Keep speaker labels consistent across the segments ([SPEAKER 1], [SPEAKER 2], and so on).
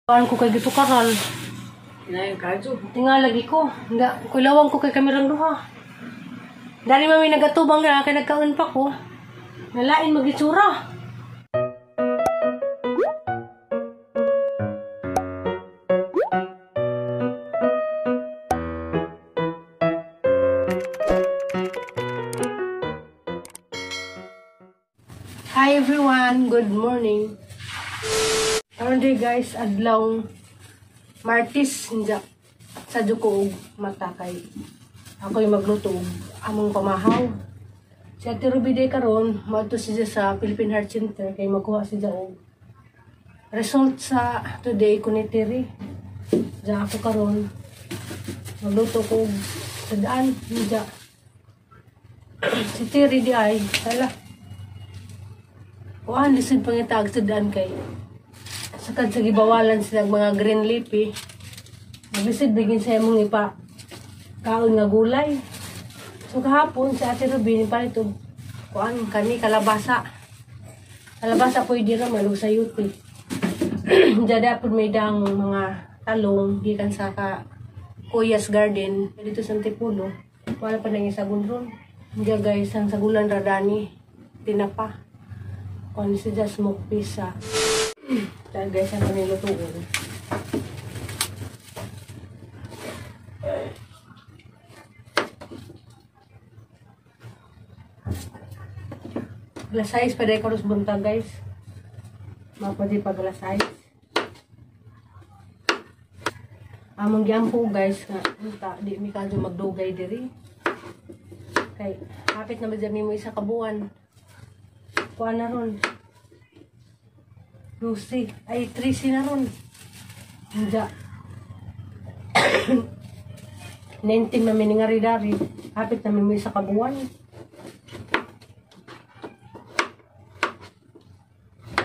[SPEAKER 1] Kuan ko kay gitukaral.
[SPEAKER 2] Inayon kadyo.
[SPEAKER 1] Tinga lagi ko. Nga, kulawang ko kay kamirang duha. Dali mami nagatubang na kay nagkaon pa ko. Nalain magitsura. Hi everyone, good morning. Karon day guys, adlaw Martes nja sa ko og mata kay ako'y magluto og among pamahaw. Si Ate Ruby day karon moadto siya sa Philippine Heart Center kay magkuha siya og result sa today kunitiri. Diya ako karon magluto ko og sadaan nja. Si Terry di ay hala. Kuan lisod pangitag sadaan kay sakad sa gibawalan sila mga green leafy. Maglisod bigin sa imong ipa kaon nga gulay. So kahapon si Ate Ruby palit og kuan kani kalabasa. Kalabasa pwede ra malug sa yuti. Dada pud may dang mga talong gikan sa ka Kuya's Garden dito sa Antipolo. Wala pa nang isagun ron. Diya guys, ang sagulan radani tinapa. Kuan siya smoke pizza. Dahil guys, ang kanilutuon. Glass size pa dahil karos buntag guys. Mapadi pa glass size. Among giampo guys nga unta di mi kadyo magdugay diri. Kay hapit na ba mo isa ka buwan. Kuan na ron. Lucy, ay 13 na ron. Hindi. 19 na miningari dari. Hapit na mi isa ka buwan.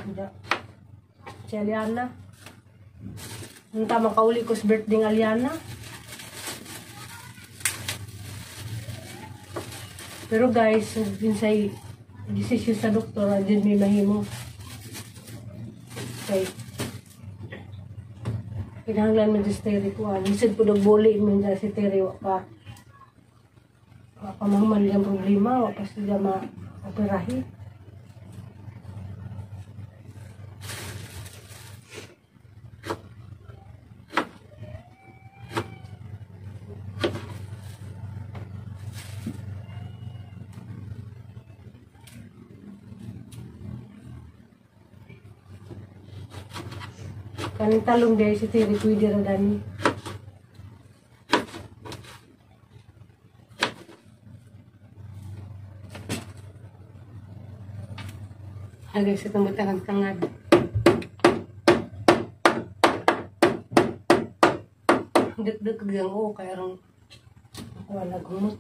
[SPEAKER 1] Hindi. Si Aliana. Ang tama kauli ko sa birthday ng Aliana. Pero guys, binsay decision sa doktor, din may mahimo. Kay kinahanglan man si Terry kuan. Lisod po nagbuli man dyan si Terry, wa pa mahuman niyang problema, wa pa siya ma-operahi. Kaning talong dahil si Terry pwede ra dani. Ay guys, itong batang tangad. Dagdag gang o kaya rong wala gumot.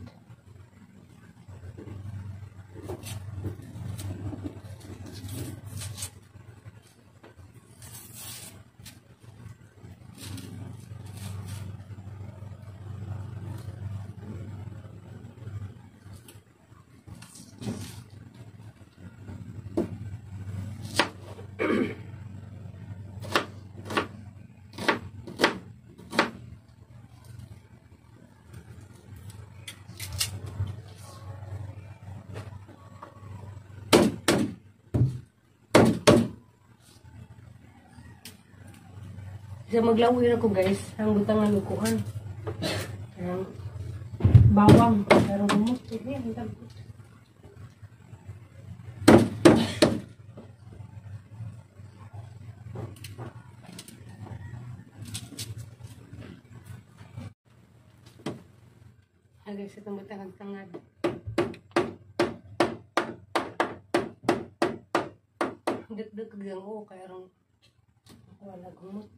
[SPEAKER 1] Sa maglawin ako guys, ang butangan ukuan. Ang bawang, pero gumot. Ang dagot. Ah guys, itong butangan tangad. Dagdag gang o kaya rong wala gumot.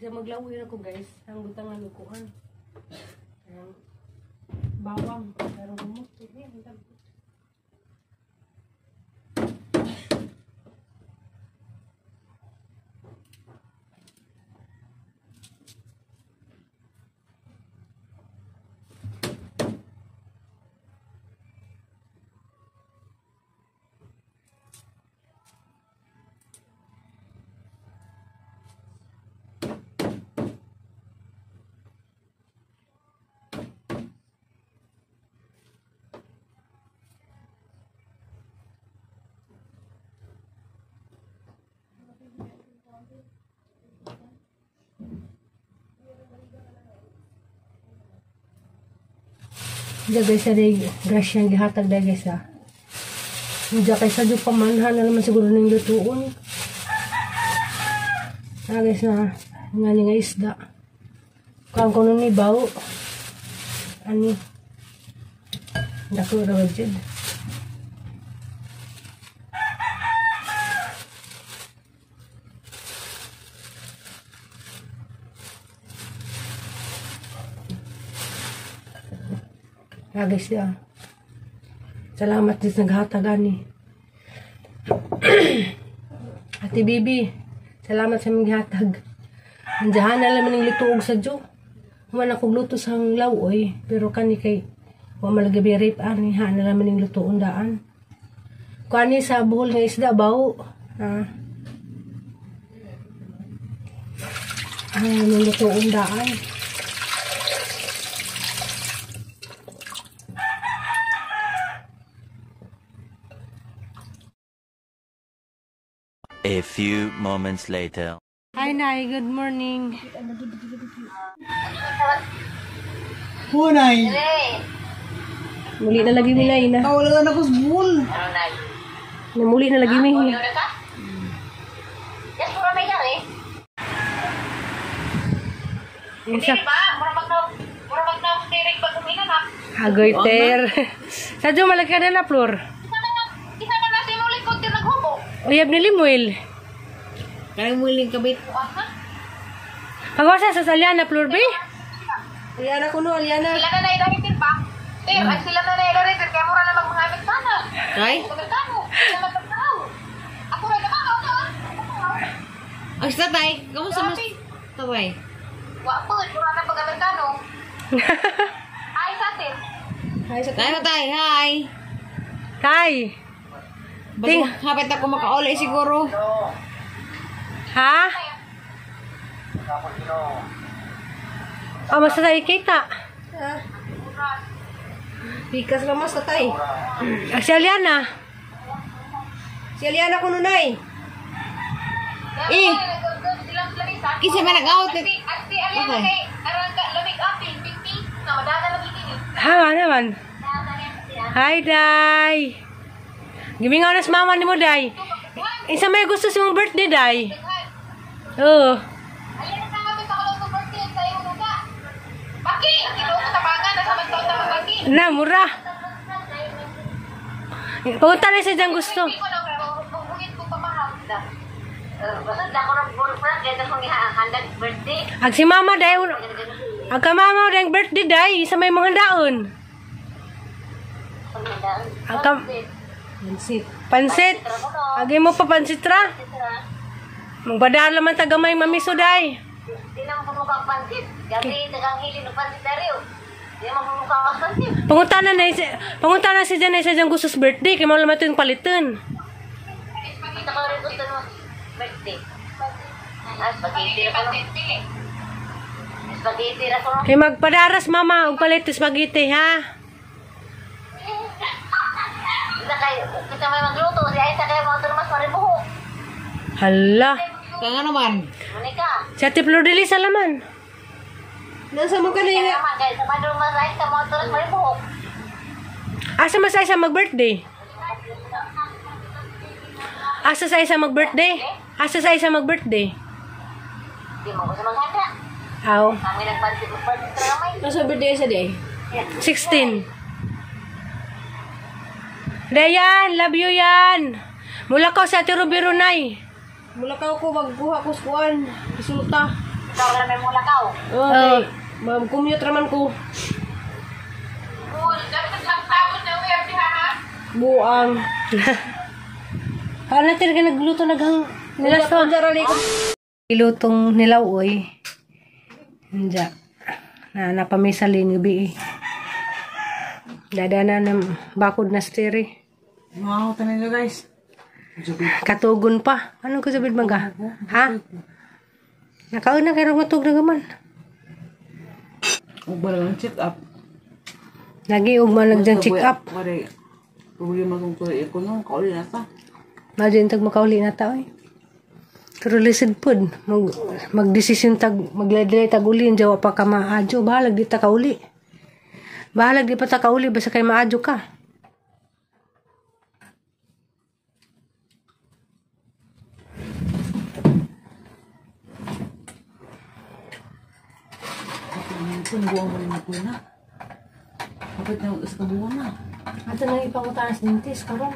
[SPEAKER 1] Kasi maglawin ako guys. Ang butangan upuan. Ang bawang. Pero humot. Diya guys, sa grasya ang gihatag dahil guys ha. Diya kay sa pamanhan na naman siguro ng lutuon. Ah guys na, nga ni nga isda. Kuhaan ko nun ni baw. Ani. Dako raw dyan. Ah guys ya. Salamat din naghatag ani. Ate Bibi, salamat sa mong gihatag. Andiyan na lang maning lutuog sa Diyo. Human ako luto sa lawoy, pero kani kay wa malagi rape ani ha na lang maning lutuon daan. Kani sa buhol nga isda baw. Ha. Ay, maning lutuon daan.
[SPEAKER 3] A few moments later.
[SPEAKER 1] Hi, Nay. Good morning.
[SPEAKER 4] Punay.
[SPEAKER 1] Muli na lagi mi, Nay, na.
[SPEAKER 4] Wala na ko sa bull.
[SPEAKER 1] Muli na lagi mi. Agoy, ter. Sadyo, malaki ka na na, Flor. Uyab ni Limuel.
[SPEAKER 2] Kanang muling kabit.
[SPEAKER 1] Pagwasa sa Saliana, Flor, be? Aliana kuno, Aliana.
[SPEAKER 5] Sila na nairahitin pa. Ter, ay sila na nairahitin. Kaya mura na magmahamit sana.
[SPEAKER 2] Kay?
[SPEAKER 5] Pagkakano, sila magkakao. Ako rin naman, ako na.
[SPEAKER 2] Ang tatay, kamusta mas tatay?
[SPEAKER 5] Wa po, mura na pag-Amerikano. Ay, sa atin.
[SPEAKER 2] Hi sa tatay, hi.
[SPEAKER 1] Tay.
[SPEAKER 2] Ting, hapit ako makauli siguro.
[SPEAKER 1] Ha? Oh, basta tayo kita.
[SPEAKER 6] Pikas lang mas tatay.
[SPEAKER 1] Ah, si Aliana.
[SPEAKER 6] Si Aliana kuno nay.
[SPEAKER 2] Eh. Kasi man nag-out.
[SPEAKER 5] At si Aliana
[SPEAKER 2] Okay.
[SPEAKER 5] kay arang ka lamig apil, pinti. Na madana lagi din.
[SPEAKER 1] Ha, naman. Hi, Day. Gimingaw na sa mama ni mo, Day. Isa may gusto sa mong birthday, Day. Oo.
[SPEAKER 5] Aliana sa kami sa kulong birthday sa iyong luga. Baki, ang ginoo ko tabangan nasa magtaon na baki.
[SPEAKER 1] Na, mura. Punta na siya dyan gusto.
[SPEAKER 5] Hindi ko na bubugin ko pamahal.
[SPEAKER 1] Ag si mama, Day. Ag ka mama, Day, birthday, Day. Isa may mga daon. Ag ka...
[SPEAKER 6] Pansit.
[SPEAKER 1] Pansit. Agi mo pa pansit ra. Magbadala man tagamay mamiso, Day.
[SPEAKER 7] Di naman pumuka ang pansit. Gabi, tagang hilin ng pansit na rin. Di naman pumuka ang pansit.
[SPEAKER 1] Pangunta na si Jan isa dyan gusto sa birthday. Kaya mo ito yung palitan.
[SPEAKER 7] Ito ka rin gusto ng birthday. Ah, spaghetti ra ko. Spaghetti ra ko.
[SPEAKER 1] Kaya magpadaras mama og palit spaghetti ha.
[SPEAKER 7] Isa kay, kita may magluto. Si Aisa kaya mga tulmas maribuho.
[SPEAKER 1] Hala.
[SPEAKER 2] Kaya nga naman.
[SPEAKER 7] Monica.
[SPEAKER 1] Si Ate Flor de Lis alaman.
[SPEAKER 6] Nasa mo ka na
[SPEAKER 7] Kaya naman, kaya sa madulmas Aisa mga tulmas maribuho.
[SPEAKER 1] Asa mas Aisa mag-birthday? Asa sa Aisa mag-birthday? Asa sa Aisa mag-birthday?
[SPEAKER 7] Di mo ko sa maghanda.
[SPEAKER 1] Aw.
[SPEAKER 7] Kami nagpansit, magpansit ra kamay.
[SPEAKER 6] Nasa birthday sa day.
[SPEAKER 1] 16. Dayan, love you yan. Mula ko sa Ate Ruby Runay.
[SPEAKER 6] Mula ka ko magkuha ko sa kuan. Resulta.
[SPEAKER 7] Ikaw na may mulakaw.
[SPEAKER 6] Okay. Ma'am, commute raman ko.
[SPEAKER 5] Cool. Dapat lang sabon na uwi, ha?
[SPEAKER 6] Buang.
[SPEAKER 1] Paano natin ka nagluto naghang nila sa Ilutong nilaw oy. Hindi. Na napamisalin gabi eh. Dada na ng bakod na steri.
[SPEAKER 2] Wow, tanan nyo guys.
[SPEAKER 1] Katugon pa. Anong kasabit bangga? Ha? Nakauna kayo matug na gaman.
[SPEAKER 2] Ug lang check up.
[SPEAKER 1] Lagi ugma lang dyan check up.
[SPEAKER 2] Mare. Problema kung tuloy ko no, kauli na ta.
[SPEAKER 1] Imagine tag makauli na ta oy. Pero lisod pod magdesisyon tag magladlay tag uli jawa pa ka maadyo, bahalag di ta kauli. Bahalag di pa ta kauli basta kay maadyo ka.
[SPEAKER 2] Buang na. Kapit na sa kabuan na.
[SPEAKER 1] Ato nang ipangutanas dentist karon.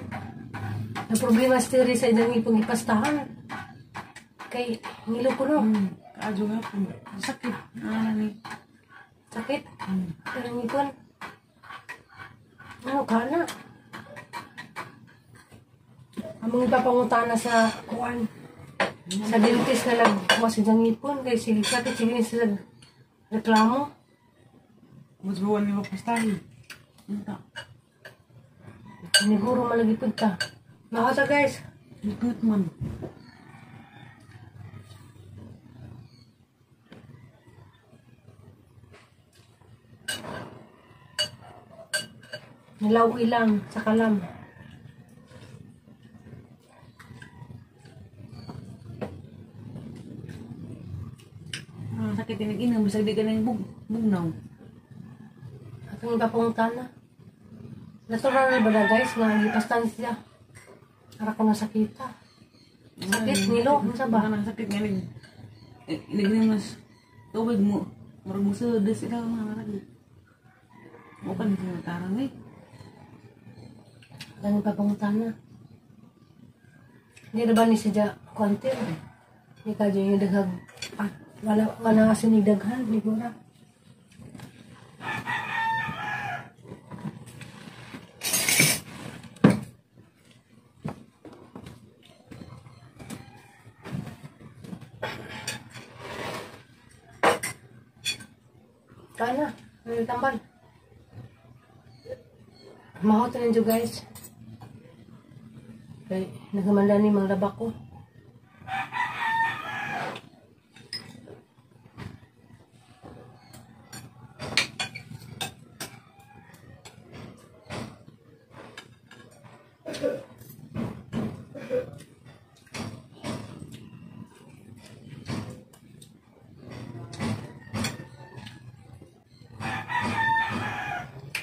[SPEAKER 1] Na problema sa theory sa idang ipong ipastahan. Kay ngilo ko no.
[SPEAKER 2] Kaadyo nga po. Sakit. Ano ni?
[SPEAKER 1] Sakit. Pero ngipon. Ano ka na? Among ipapangutana sa kuan. Sa dentist na nagkuha sa idang ngipon. Kay sige sakit sige sila reklamo.
[SPEAKER 2] Mas buwan ni mapastahin. Unta.
[SPEAKER 1] Siniguro malagipod ka. Makata guys.
[SPEAKER 2] Likot man.
[SPEAKER 1] Nilaw ilang sa kalam.
[SPEAKER 2] Ah, sakit tinig ina, bisag di ka nang bugnaw.
[SPEAKER 1] Atong ipapangutana. Natural na ba na guys nga gipastan siya. Para ko nasakita. Sakit ngilo, unsa ba?
[SPEAKER 2] Kanang sakit nga nig nig mas tubig mo. Murag mo sa sila mga lagi. Mo kan sila tarang eh.
[SPEAKER 1] Atong ipapangutana. Hindi na ba ni siya konti? Hindi ka dyan yung daghag. Ah, wala kasi ni daghan, ni Gora. Kana, may tambal. Mahot na ninyo guys. Kay naghamanda ni mga labak ko.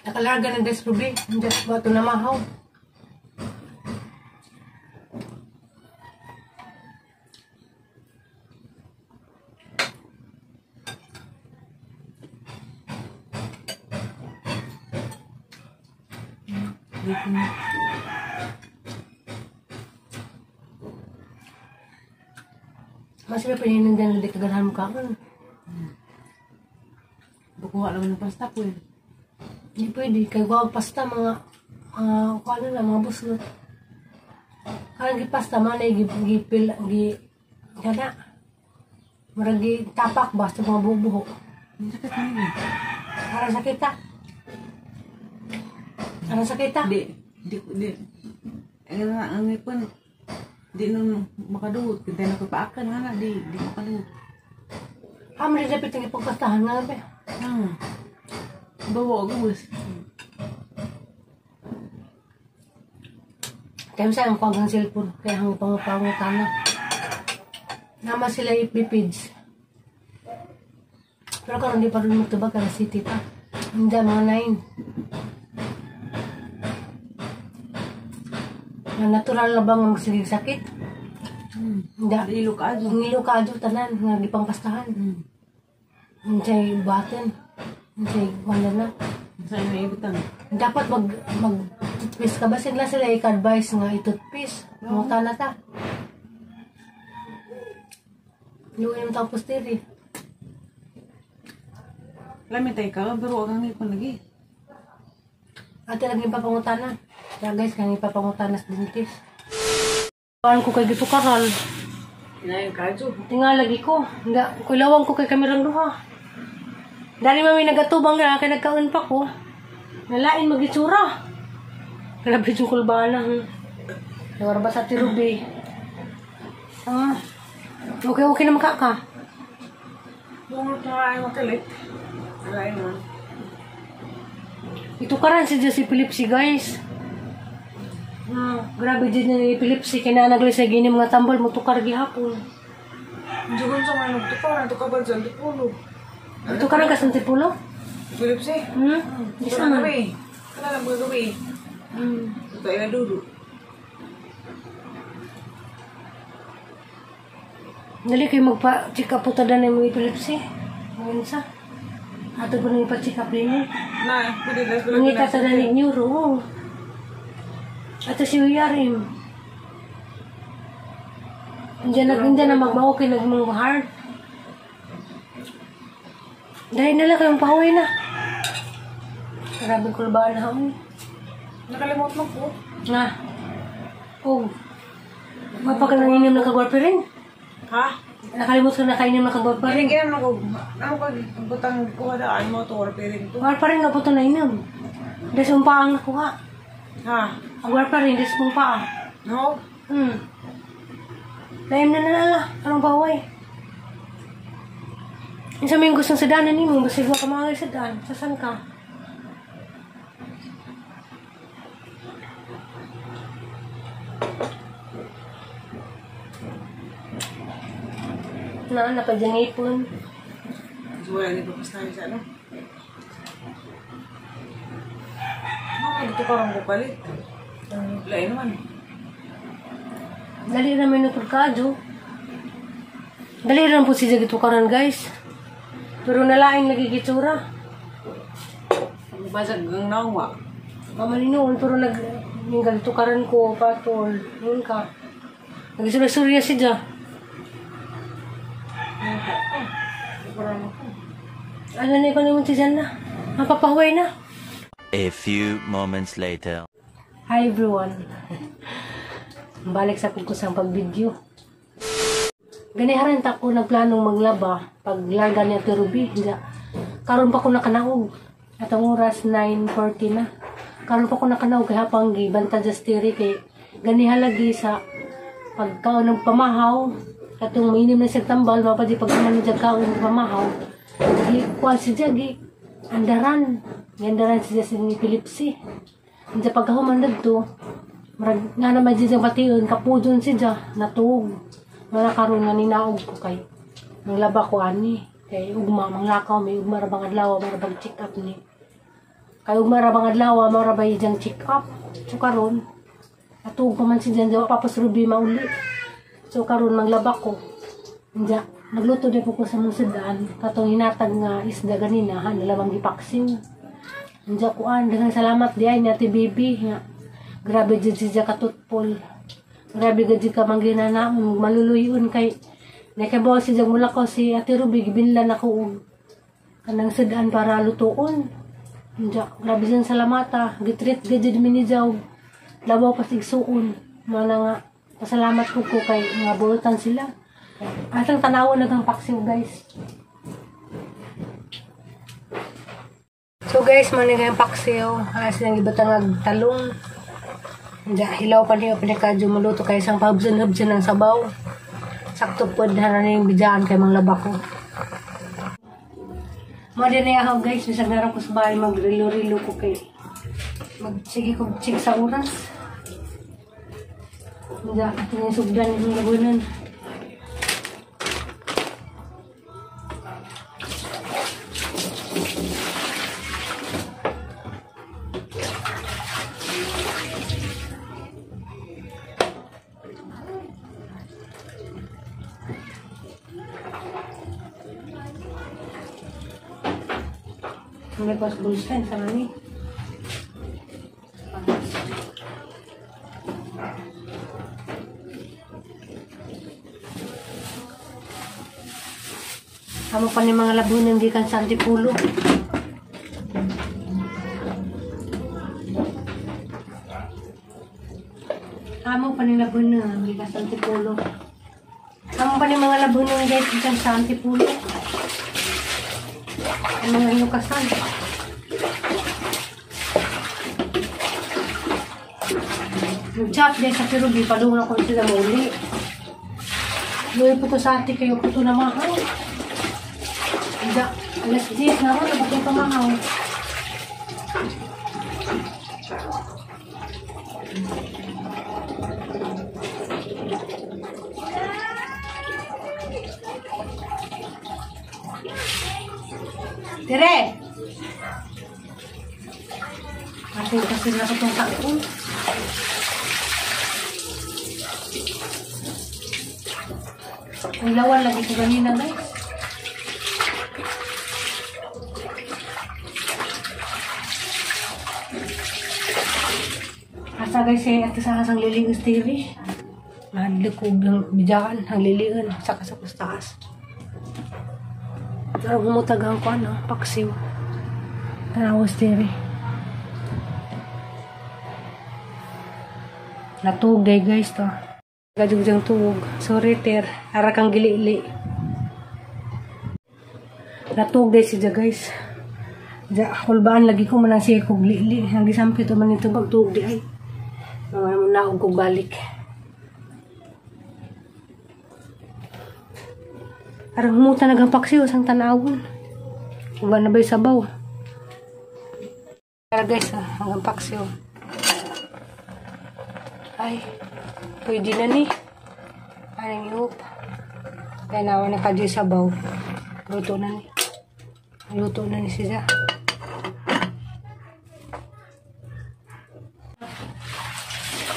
[SPEAKER 1] Nakalarga ng guys, Ruby. Hindi ba ito namahaw? Mas may paninindan na di kaganahan mo kaon.
[SPEAKER 2] Bukuha naman ng pasta ko eh.
[SPEAKER 1] Hindi pwede. Kaya kuha pasta, mga, kuha na lang, mga buslot. Karang gipasta, mga na gipil, gana. Marag tapak ba sa mga bubuho.
[SPEAKER 2] Sakit na yun.
[SPEAKER 1] Parang sakit ta. Parang sakit ta.
[SPEAKER 2] Di. Ang ngipon, di nun makaduot. Kaya na ko paakan nga na, di makaduot.
[SPEAKER 1] Ah, mali dapat ang ipagpastahan nga ba?
[SPEAKER 2] Ah. Bawa ako, boss.
[SPEAKER 1] Kaya saan ang kuwag ng cellphone. Kaya ang pangupangutan na. Nama sila ipipeds. Pero karon di pa rin magtubag, kaya city pa. Hindi, mga 9. Natural na bang magsigig sakit? Hindi.
[SPEAKER 2] Ilo ka adyo.
[SPEAKER 1] Ngilo ka adyo, tanan. Nga gipangpastahan. Hindi baten. Hindi, wala na.
[SPEAKER 2] Saan may ibutang?
[SPEAKER 1] Dapat mag-toothpaste ka ba? Sila i-advise nga i-toothpaste. Manguta na ta. Luwi yung tapos diri.
[SPEAKER 2] Lami tayo ka, pero wag ang ngipon lagi.
[SPEAKER 1] Ate lagi papangutana. Kaya guys, kang ipapangutana sa dentist. Kuan ko kay gitukaral.
[SPEAKER 2] Inayon kadyo.
[SPEAKER 1] Tinga lagi ko. Nga, kulawang ko kay kamerang duha. Dali mami nagatubang na kay nagkaon pa ko. Nalain magitsura. Grabe yung kulbana. Nawar ba sa tirubi? Ah. Okay, okay naman ka.
[SPEAKER 2] Bungot na ay makalit. Alain mo.
[SPEAKER 1] Ito karan si Jesse epilepsy, guys. Ah, grabe din yung epilepsy. Kaya nagli sa gini mga tambal mo tukar gihapon.
[SPEAKER 2] Jugon sa mga nagtukar, nagtukar sa Antipulo.
[SPEAKER 1] Tukaran ka sa Antipulo?
[SPEAKER 2] Epilepsy?
[SPEAKER 1] Isa man.
[SPEAKER 2] Kana lang mga gabi. Ito ay nadudo.
[SPEAKER 1] Dali kayo magpa-check up po tada na yung epilepsy. Ngayon sa. Ato po nang ipa-check up din eh.
[SPEAKER 2] Na, pwede na.
[SPEAKER 1] Mangita tada ni neuro. Ato si Uyarim. Andiyan na magmao kay nagmong heart. Dahil na lang kayong pahuwi na. Maraming kulbaan na ako.
[SPEAKER 2] Nakalimot mo po.
[SPEAKER 1] Nga. Oh. Mapakananginom na kagwarperin.
[SPEAKER 2] Ha?
[SPEAKER 1] Nakalimot ka na kainom na kagwarperin.
[SPEAKER 2] Ginam na ko. Ano ka? Butang kuha daan mo ito warperin to.
[SPEAKER 1] Warparin nga po ito na inom. Des umpaang nakuha.
[SPEAKER 2] Ha?
[SPEAKER 1] Ang warparin, des umpaang.
[SPEAKER 2] No?
[SPEAKER 1] Laim na nalala. Anong baway? Yung sa may gustong sadanan ni mo, basig ka mga sadaan. Sasan ka? Na, napadyangipon.
[SPEAKER 2] So, wala ni papas namin sa ano? Ano, dito ka rin palit. Lain naman.
[SPEAKER 1] Dali naman yung pagkadyo. Dali rin po siya gitukaran, guys. Pero nalaing nagigitsura.
[SPEAKER 2] Basag gang nawa.
[SPEAKER 1] Pamalinoon, pero yung gitukaran ko, patol. Yun ka. Nagisurya-surya siya. Ano na ikaw naman si Jan na? Mapapahuway na.
[SPEAKER 3] A few moments later.
[SPEAKER 1] Hi everyone. Balik sa kugkusang pag-video. Ganiharan ta ko nagplanong maglaba paglarga ni Ate Ruby. Karon pa ko nakanaog. At ang oras 9:40 na. Karon pa ko nakanaog kay hapang gibanta just kay ganihalagi sa pagkaon ng pamahaw katong mainim na siya tambal mapadi pagkaman niya kaon ng pamahaw. Gi kuan si Jagi andaran. Andaran siya sa epilepsy. Diya pagkahuman dadto, murag nga naman siya bation, kapudon siya, natuog. Mga karon nga ninaog ko kay manglaba ko ani. Kay ugma, manglakaw, may ugma ra bang adlaw, mara bang check up ni. Kay ugma ra bang adlaw, mara ba ijang check up. So karon, natuog pa man siya diya, papas Ruby mauli. So karon manglaba ko. Diya, nagluto din po ko sa mong sudan, katong hinatag nga isda ganina, ha, nalamang gipaksiw. Diya kuan, daghang salamat di ay ni Ate Bibi nga. Grabe jud siya katutpol. Grabe gud ka mangginanaon, maluluyon kay nakabaw siya mula ko si Ate Ruby gibinlan ako og kanang sudan para lutuon. Diya, grabe jud salamat ah. Gitreat gud jud mi ni Jaw. Labaw pa igsuon. Mana nga pasalamat ko ko kay mga bulutan sila. Atang tanawon nagang paksiw guys. So guys, man nga yung paksiw. Ayos nang ibutang talong. Hilaw pa niyo pinakadyo maluto kay isang pahubsan-hubsan ng sabaw. Sakto po na rin yung bidyan kay mga laba ko. Mo din na ako guys, bisag naroon ko sa bahay magrilo-rilo ko kay magsige ko check sa oras. Diya, ito yung sugdan yung lagunan. May pas bulsan sa mami. Amo pa ni mga labunan gikan sa Antipulo. Amo pa ni labunan gikan sa Antipolo. Amo pa ni mga labunan guys gikan sa Antipolo. Ang mga hinukasan. Nag-chat guys sa Pirubi, padung na ko sila mauli. Luwi po to sa ate kayo po to na mahaw. Hindi, alas 10 na rin, dapat yung pamahaw. Tere! Ate, kasi na ko itong takon. Ang lawan lagi ko ganina, guys. Asa guys, eh, at sa asang liliis tiri. Mahadlikog lang bidyakan, ang liliin, saka sa taas. Pero humutag ang ko, ano, paksiw. Tanawas tiri. Natuog day guys to. Gajugjang tuog. Sorry ter, ara kang gilili. Natuog day siya guys. Ja, kulbaan lagi ko manang siya kog lili. Ang gisampit man ito pagtuog di ay. Mga naog kog balik. Arang humuta naghampaksiw sang tanawon. Uba na ba'y sabaw? Tara guys, hanggang paksiw. Ay, pwede na ni. Anong iup. Kaya nawa na kadyo sabaw. Luto na ni. Luto na ni siya.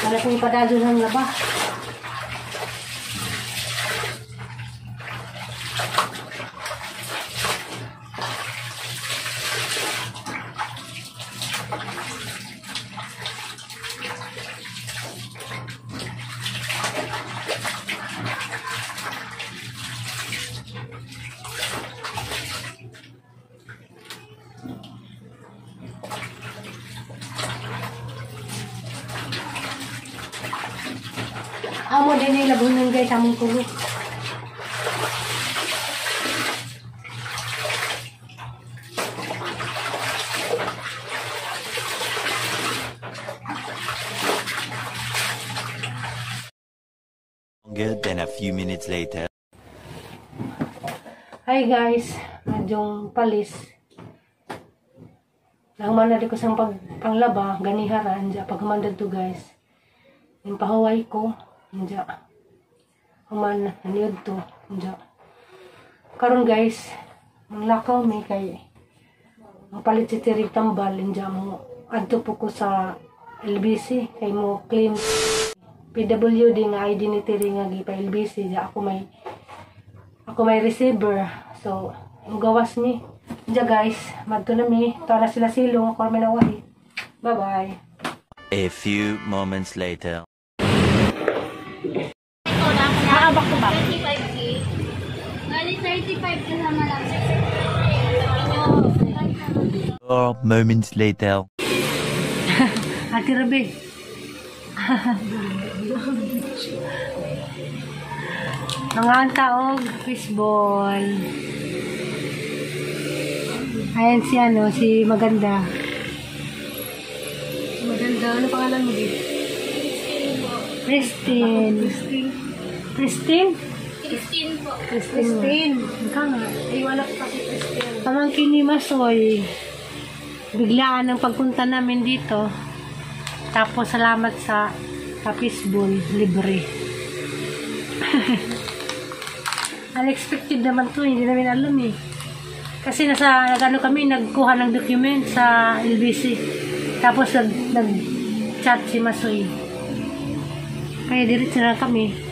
[SPEAKER 1] Wala kong ipadadyo ng laba. Amo din yung labunan guys, among tulog.
[SPEAKER 3] Longer than a few minutes later.
[SPEAKER 1] Hi guys, medyong palis. Nahuman na di ko sa panglaba, ganiharan, dya paghuman to guys. Yung pahuway ko, dya. Human, naniod to, dya. Karon guys, manglakaw mi kay mapalit si Tirig Tambal, dya mo adto po ko sa LBC kay mo claim PWD nga ID ni Tirig nga gipa LBC, dya ako may receiver. So, mugawas mi. Dya guys, madto na mi. Tara sila silong, ako may nawahi. Bye-bye.
[SPEAKER 3] A few moments later.
[SPEAKER 5] Back to back. 35K. Bali, 35 kasama lang.
[SPEAKER 3] 4 moments later.
[SPEAKER 1] Ate Rabi. Mga antaog, fishball. Ayan si ano, si Maganda.
[SPEAKER 6] Maganda. Ano pangalan mo dito?
[SPEAKER 1] Christine. Christine?
[SPEAKER 5] Christine po.
[SPEAKER 1] Christine. Ikaw nga.
[SPEAKER 6] Ay, wala ko kasi Christine.
[SPEAKER 1] Pamangkin ni Masoy. Biglaan ang pagpunta namin dito. Tapos salamat sa fishball, libre. Unexpected naman to, hindi namin alam eh. Kasi nasa, ano kami, nagkuha ng document sa LBC. Tapos nag-chat si Masoy. Kaya diretso na kami.